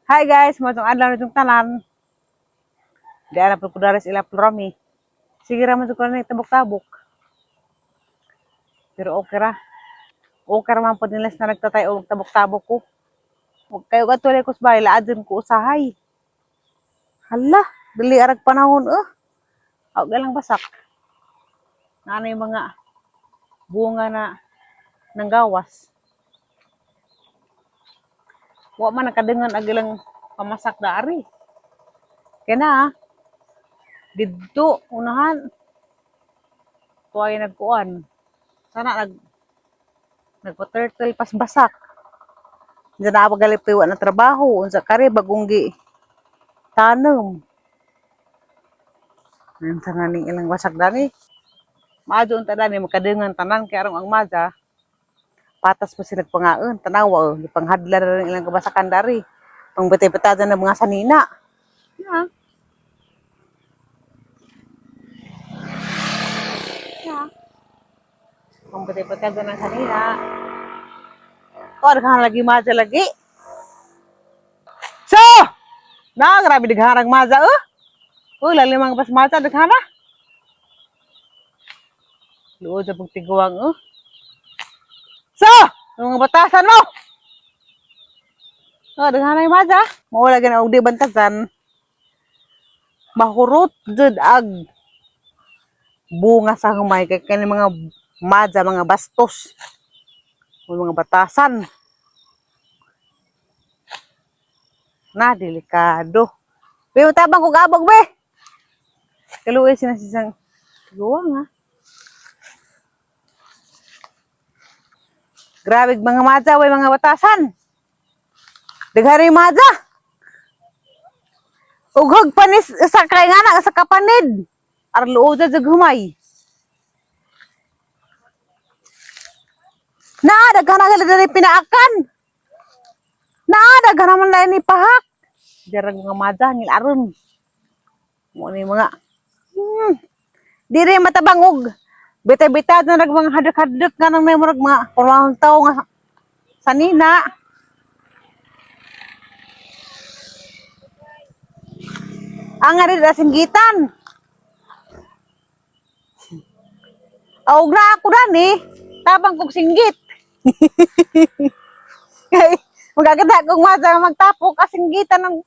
Hi guys, mo itong adlaw na itong tanan. Di ana po kudares ila plurami. Sige ra man ko na tabok-tabok. Pero okay ra. Okay ra man po nilas na nagtatay og tabok-tabok ko. Huwag kayo katulay ko sa bahay, laadon ko usahay. Hala, dali arag panahon eh. Aw galang basak. Naano yung mga bunga na ng gawas. Wa man nakadengan ag ilang pamasak dari. Kaya na, didto unahan. Tuway nagkuan. Sana nagpa-turtle pas basak. Diyan na ako galip wa na trabaho. Unsa kare bagong gi tanom. Ayun sa ning ilang wasak dani. Maadyo unta dani makadengan tanan kay arong ang maja patas pa sila pangaon tanawa oh, gipanghadla na rin ilang kabasakan dari. Pangbitay-bitada na mga sanina. Yeah. Yeah. Pangbitay-bitada ng sanina. Oh, daghan lagi maja lagi. So, na grabe daghan ang maja oh. Oh, lalim ang bas maja daghan na. Luod sa pagtiguang oh. So, ang mga batasan mo. Oh, daghan na yung maja. Mawala gana og di bantasan. Mahurot jud ag bunga sa humay kay kani mga maja, mga bastos. O mga batasan. Na delikado. Be, tabang ko gabog be. Kaluoy sina sisang guwang ha. Grabe mga maja, way mga batasan. Daghan yung maja. Ughog panis sa kay nga na sa kapanid. Arluod sa humay. Na daghan na gali pinaakan. Na daghan naman lain ni pahak. Jarag mga maja ngil aron. Mo ni mga Diri matabang og bitay-bitay na nag mga hadlok-hadlok nga nang may murag mga kurang tao nga sanina. Ang ari singgitan. Aug na ako dani, tabang kog singgit. Kay magaganda kong maja magtapok kasinggitan ng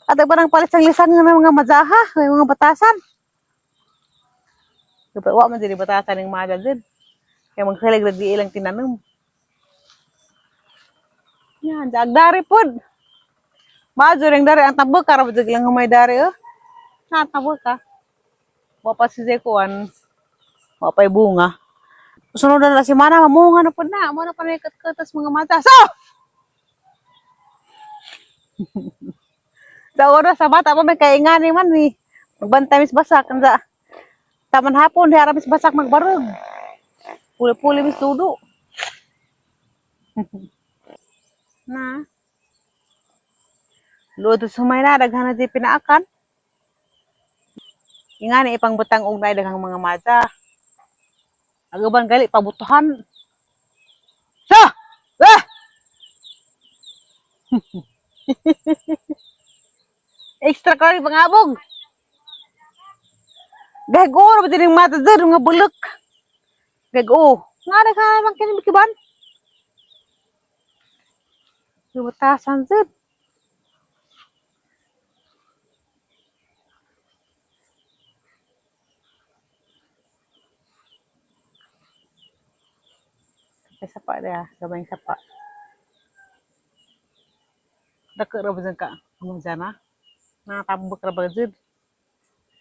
at parang palit sang lisan nga ng mga majaha, may mga batasan. Dapat wa man dili batasan ng maja din. Kaya magsalig lagi ilang tinanom. Yan, dagdari pod. Majo ring dari ang tabok ka ra jud lang humay dari oh. Na tabok ka. Wa pa si kuan. Wa pa'y bunga. Sunod na si mana mamunga na pod na. Mo na pa na kat-katas mga mata. So! Sa oras sa bata pa may kaingani man ni. Magbantay mis basak kansa. Taman hapon di mis basak magbarog. Puli-puli mis tudo. Na. Luto sumay na daghan na di pinaakan. Ingani ipangbutang og naay daghang mga maja. Agaban gali pabutuhan. Sa! Ah! Extra kari pangabog. Gago ra ba din mata dyan, mga bulok. Gago. Nga na ka man kini bikiban. Batasan dyan. Ay sapa dia, gabay sapa. Dako ra ba dyan ka? Ano dyan ah? Nakatambok ra ba dyan?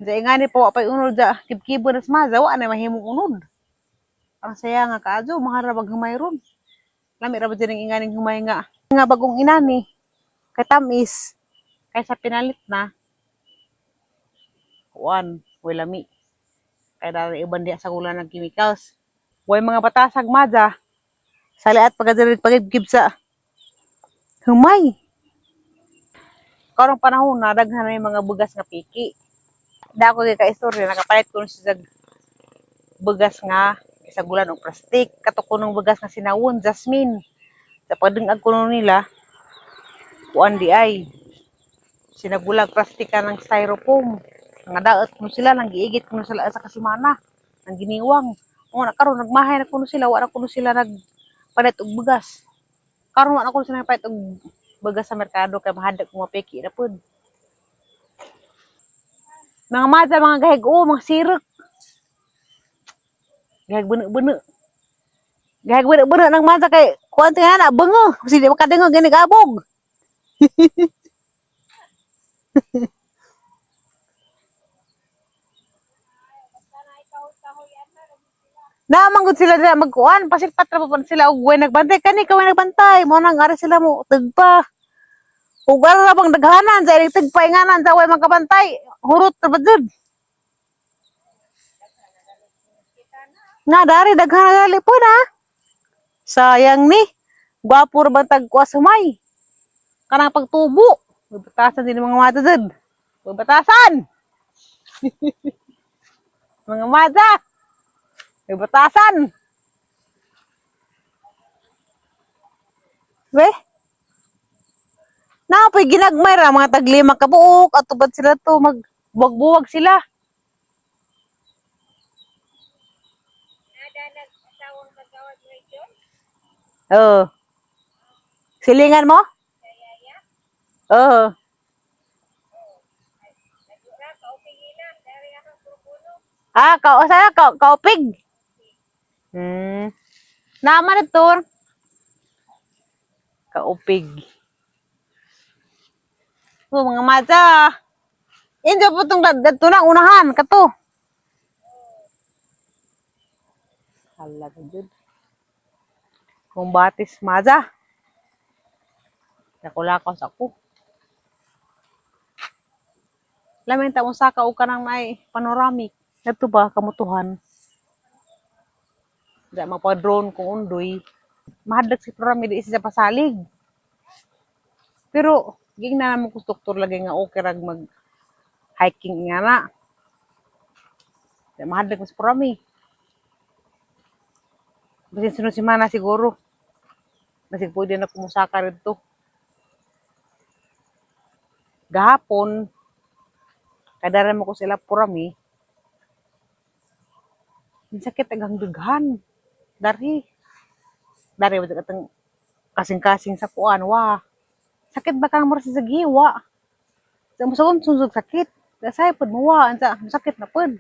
Diyan nga ni po, pa'y unod dyan. Kibkibo na smaza, wa na mahimong unod. Ang saya nga kaadyo, maharabag humay ron. Lami ra ba dyan ang inganing humay nga. Nga bagong inani, kay tamis, kaysa pinalit na. Kuan, way lami. Kaya dahil iban diya sa kulan ng chemicals. Way mga batasag maja. Saliat pagkadalit pagibgib sa humay. Karong panahon na daghan na yung mga bugas nga piki. Dako kay ka-istorya nakapalit ko sa bugas nga isagulan og plastic kato kunong bugas nga sinawon jasmine. Sa pagdungag kuno nila Kuan di ay. Sinagulag plastika ng styrofoam. Nga daot kuno sila nang giigit kuno sila sa kasimana. Nang giniwang. O na karon nagmahay na kuno sila, wa na kuno sila nagpalit og bugas. Karon wa na kuno sila nagpalit og bugas sa merkado kay mahadlok ko mapiki na pud. Mga mata, mga gahig, oh, mga sirok. Gahig buno-buno. Gahig buno-buno ng mata kay kuan nga na bungo. Kasi di makadungog gani gabog. Naman gud sila dira magkuan, pasilpat ra pa sila og way nagbantay kani ka way nagbantay. Mo nang ari sila mo tugpa. Ug ara ra bang daghanan sa ilang tugpa inganan sa way magkabantay. Hurot ra ba jud? Nga dari daghan na dali po na. Sayang ni. Gwapo ra bang tagkuas humay. Kanang pagtubo. May batasan din ang mga mata jud. May batasan. Mga mata. May batasan. We? Napoy ginagmay ra mga taglima ka buok ato ba't sila to magbuwag-buwag sila. Nada nag-asawang magawad radio. Oo. Silingan mo? Yaya. Oo. Nagura kaupig ila dari akong grupo. Ah, ka sa ka kaupig. Naman ito. Kaupig. Oh, mga mata. Injo po itong dadto na unahan kato. Hala ka jud. Kumbatis maza. Nakulakaw sa ako. Lamin ta usa ka og kanang naay panoramic. Adto ba kamutuhan? Di magpa-drone kung undoy. Mahadlok si Prami di siya pasalig. Pero gingna naman ko sa doktor lagi nga okay rag mag hiking nga na. Di mahadlok mo si Prami. Basin sunod semana siguro. Basig pwede na kumusaka rito. Gahapon, kadara mo ko sila Purami. Sakit agang dughan. Dari. Dari ba katong kasing-kasing sa kuan wa. Sakit ba kang mura sa giwa? Sa musugon sunsog sakit. Kasay pod mo wa unsa sakit na pod.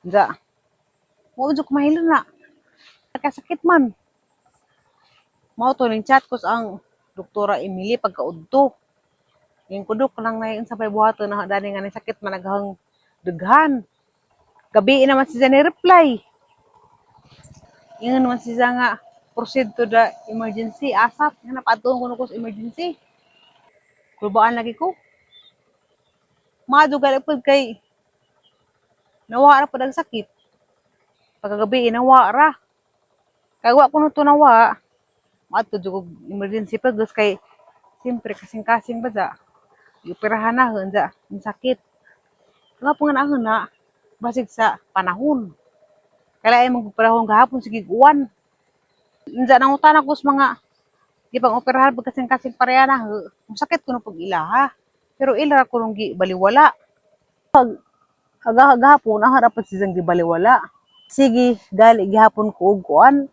Unsa? Mo jud kumahilo na. Kasakit man. Mao to ning chat ko sa ang Doktora Emily pagkaudto. Yung kudok lang na yung sa buhaton na dani nga ni sakit man aghang dughan. Gabi naman siya ni reply. Ingon naman siya nga proceed to the emergency ASAP. Nga napatuon ko ko sa emergency. Kulbaan lagi ko. Madugal pud kay nawa ra pud ang sakit. Pagkagabi nawa ra. Kay wa ko to nawa. Maadto jud kog emergency pag kay siyempre kasing-kasing ba da. Ioperahan na unsa ang sakit. Nga po nga na basig sa panahon. Kaya ay magpanahon gahapon sige uwan. Unsa nangutan ako sa mga di pang operahan pag kasing-kasing pareha na masakit kuno pag ilaha. Pero ila ra kunong gibaliwala. Pag gahapon ang harapan siyang gibaliwala. Sige, gali gihapon ko og kuan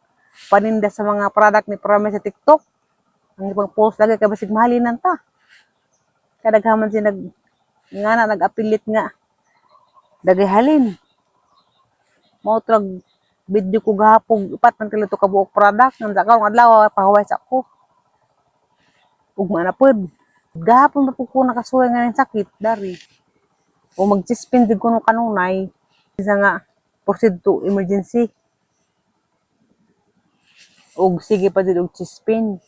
paninda sa mga product ni Promise sa TikTok. Ang ibang post lagi kay basig mahalinan ta. Kadaghaman siya nag nga na nag-apilit nga dagay halin. Mao trag video ko gahapon upat man kilo to ka buok product nang karong adlaw pahuway sa ako. Ugma na pod. Gahapon pa po ko nakasuway nga ning sakit dari. O mag-suspend jud kuno kanunay. Isa nga proceed to emergency. Og sige pa jud og suspend.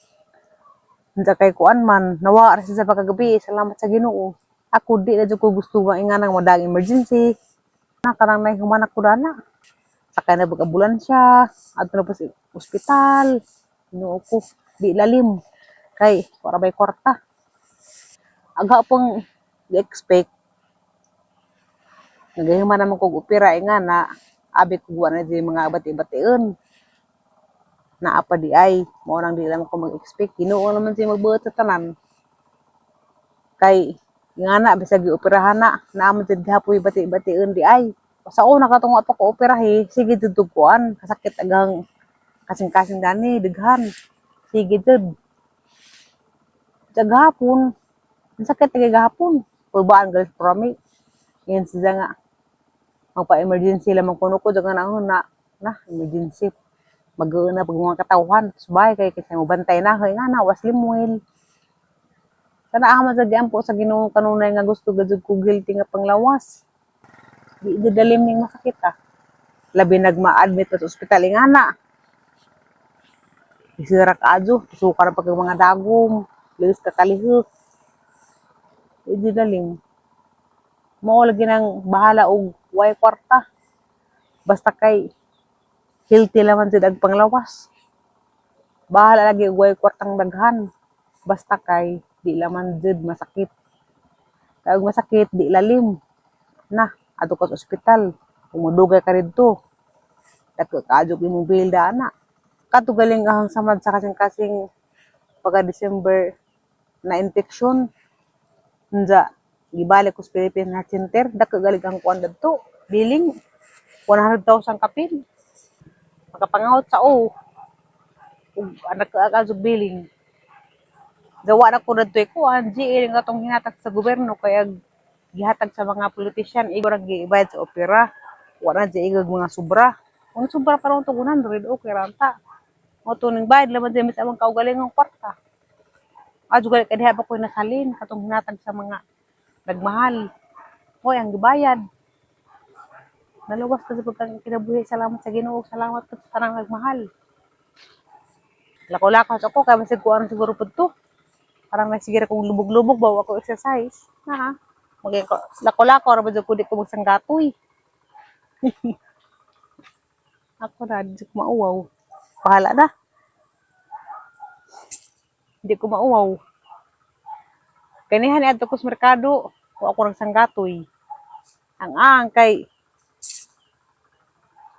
Unsa kay kuan man nawa ra siya sa pagkagabi. Salamat sa Ginoo. Ako di na jud ko gusto nga inganang madaang emergency. Na karang nay human ako dana. Sakay na pag ambulansya, adto na pa sa ospital. Ginoo ko, di lalim. Kay para bay kwarta. Agha pang gi-expect nagahiman naman kog opera nga na abi ko wa na di mga bati-bation. Naa pa di ay, mao nang di lang ko mag-expect. Ginoo naman siya magbuhat sa tanan. Kay nga na bisag gioperahan na, naa man jud gapoy bati-bation di ay. Sa una katong wa pa ko operahi, sige jud og kuan, kasakit agang kasing-kasing dani, daghan. Sige jud. Sa gahapon, ang sakit lagi gahapon. Kulbaan galis prami. Ngayon siya nga, magpa-emergency lamang kuno ko, dagan ako na, na, emergency. Mag na pag mga katawhan, subay kay kasi mo bantay na, kay nga na, was limuel. Sana ako masagyan po sa Ginoo kanunay nga gusto gajud ko guilty nga panglawas. Di di dalim ning masakit ah. Labi nagma-admit pa sa ospital nga na. Isira ka adyo, tusuka na pag mga dagom, liis ka kalihok. Di di dalim. Mao lagi nang bahala og way kwarta. Basta kay healthy laman jud ang panglawas. Bahala lagi og way kwartang daghan. Basta kay di laman jud masakit. Kay og masakit di lalim. Na, adto ka sa ospital. Kung modugay ka didto, dako kaadyo imong bill ana. Kadto galing ang samad sa kasing-kasing pagka December na infection. Unja, gibalik ko sa Philippine Heart Center, dako galing ang kuan dadto. Billing 100,000 kapil. Makapangawat sa o. Ug anak ka og billing. Gawa na ko dadto kuan, GA nga katong hinatag sa gobyerno kay ag gihatag sa mga politician igo ra gibayad sa opera. Wa na di igog mga sobra. Kung sobra pa ron to 100, okay ra ta. Mo to ning bayad laman di mis among kaugalingong kwarta. Adyo gali kay diha pa ko nasalin katong hinatag sa mga nagmahal. Hoy, ang gibayad. Naluwas ka sa pagkang kinabuhi. Salamat sa Ginoo. Salamat ka sa tanang nagmahal. Lakaw-lakaw sa ako kay masig kuan siguro pud to. Parang nagsige ra kong lubog-lubog ba ako exercise. Na. Magay ko lakaw-lakaw ra ba jud ko, di ko magsanggatoy. Ako na, di ko mauwaw. Bahala na. Hindi ko mauwaw. Kanihan ni adto ko sa merkado. Wa ako nagsanggatoy. Ang kay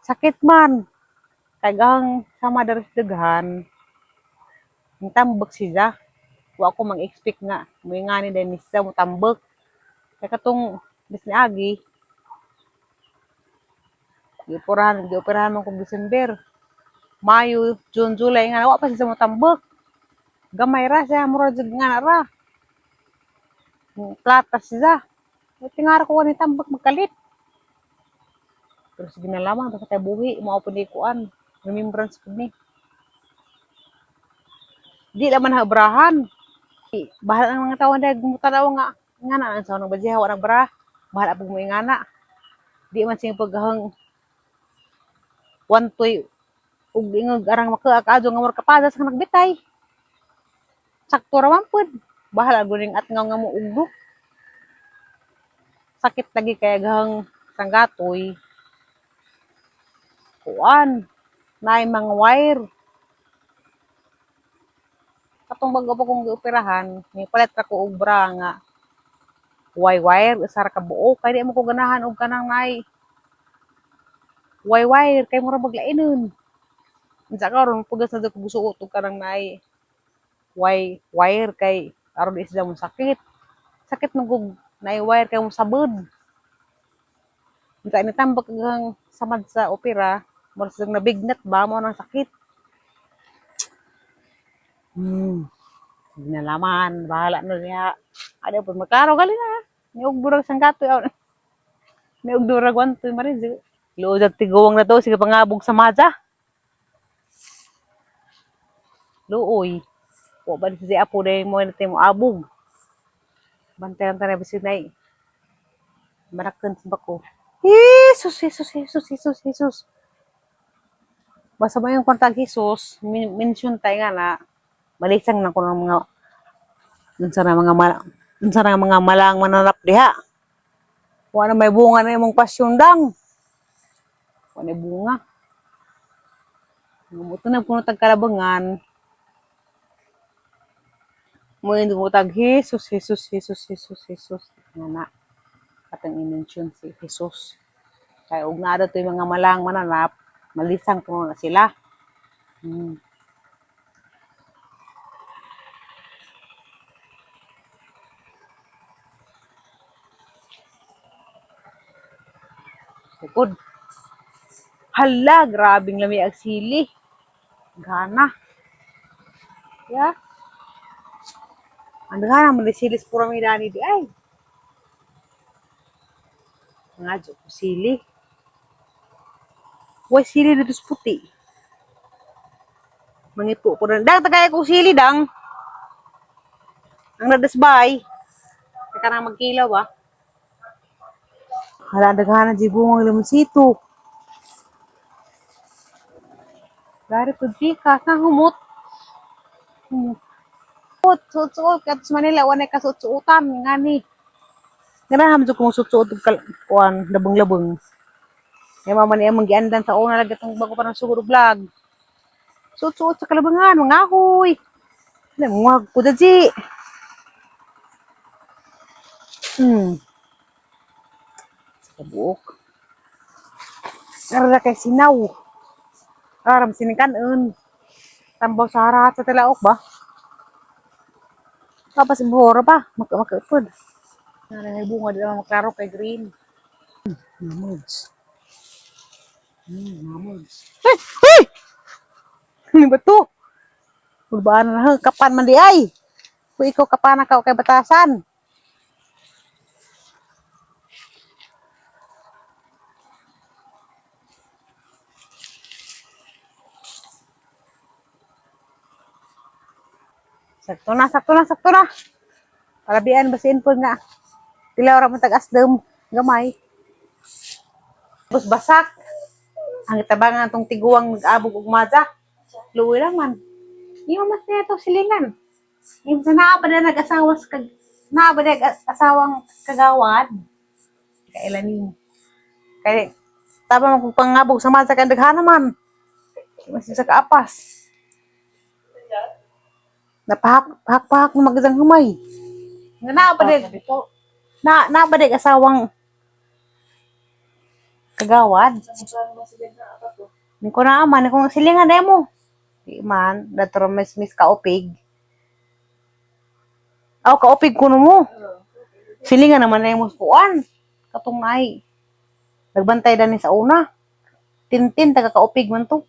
sakit man. Kay gang sama dari sa daghan. Ang tambak siya. Wa ako mang-expect nga moingani din ni siya mo tambak. Kay katong bis ni agi gioperahan man kog December. Mayo, June, July nga wa pa siya mo tambak. Gamay ra siya, mura jud nga na ra. Plata siya. Tingara ko ni tambak magkalit. Pero sige na lamang, basta kay buhi, mao pud ni kuan. Remembrance pud ni. Di naman habrahan. Bahala ng mga tao na mutanaw nga nga na ang sa nang badya wa nang bra. Bahala pug mo ingana. Di man siya paghang wantoy ug ingog arang makaak adyo nga mura kapadas nga nagbitay. Sakto ra man pud. Bahala guning at nga mo ugdo. Sakit lagi kay gahang sanggatoy. Kuan, naay mga wire. Katong bago pa kong gioperahan, ni palit ra ko og bra nga way wire, usa ra ka buok. Kay di mo ko ganahan og kanang naay way wire kay mura bag lainon. Unsa karon pugas na jud ko gusuot og kanang naay way wire kay aron di sila mo sakit. Sakit man kog naay wire kay mo sabod. Unsa ni tambak ang samad sa opera, mura sa nabignat ba mo nang sakit. Sige na laman, bahala na niya. Ada pun makaro gali na. Niug durag sangkatoy. Niug durag wantoy marin. Luod at tiguang na to, sige pangabog sa maja. Luoy. Wa ba si apo day mo na mo abog. Bantayan ta na bisig nay. Marakan sa bako. Jesus, Jesus, Jesus, Jesus, Jesus. Basta mo yung kontag Jesus, mention tayo nga na malisang na ko ng mga unsa na mga malang mananap diha. Wa na may bunga na imong pasyon dang. Wa na bunga. Muto na puno tag kalabangan. Mo hindi mo tag Jesus, Jesus, Jesus, Jesus, Jesus. Nga na. Katong i-mention si Jesus. Kay og naa to yung mga malang mananap, malisang kuno na sila. Bukod. Hala, grabing lami ang sili. Gana. Ya. Ang gana mo ni sili sa pura may dani di ay. Mga dyo ko sili. Way sili dito sa puti. Mangipo ko na. Dang, tagay ko sili, dang. Ang nadasbay. Teka na magkilaw, ah. Hala, ang daghanan di bungang limonsito. Dari po di ka, na humot. Humot. Suot-suot, kat sa Manila, wala ka suot-suotan, nga ni. Ganahan mo kung suot-suot og kuan, labong-labong. Kaya mama niya manggiandan sa una lagi itong bago pa ng suguro vlog. Suot-suot sa kalabangan, mga ahoy. Alam mo, ko daji. Sa buok. Ara kay sinaw. Aram sinikanon. Tambaw sa harahat sa tilaok ba? Tapos buhoro pa. Makaupod. Nara may bunga di naman maklaro kay green. Mamods. Mamods. Hey! Hey! Ano ba to? Ulbaan na kapan man di ay. Kung ikaw kapan ka kay batasan. Sakto na, sakto na, sakto na. Palabian basin po nga. Tilaw ra man tag-asdem gamay. Tapos basak. Ang itabangan tong tiguang nag-abog og maja. Luoy lang man. Iyo mas niya itong silingan. Yung sa naa pa na nag-asawa sa kag naa ba nag-asawang kagawad. Kailan. Kay tama man kung pangabog sa maja kay daghan naman. Mas sa kaapas. Napahak pahak pahak na magandang humay. Nga naa ba na naa ba asawang kagawad? Hindi ko na man, kung silingan na mo. Di man, dato mis mis kaupig. Aw, kaupig kuno mo. Silingan naman na yung kuan. Katong ay. Nagbantay dani sa una. Tintin, taga kaupig man to.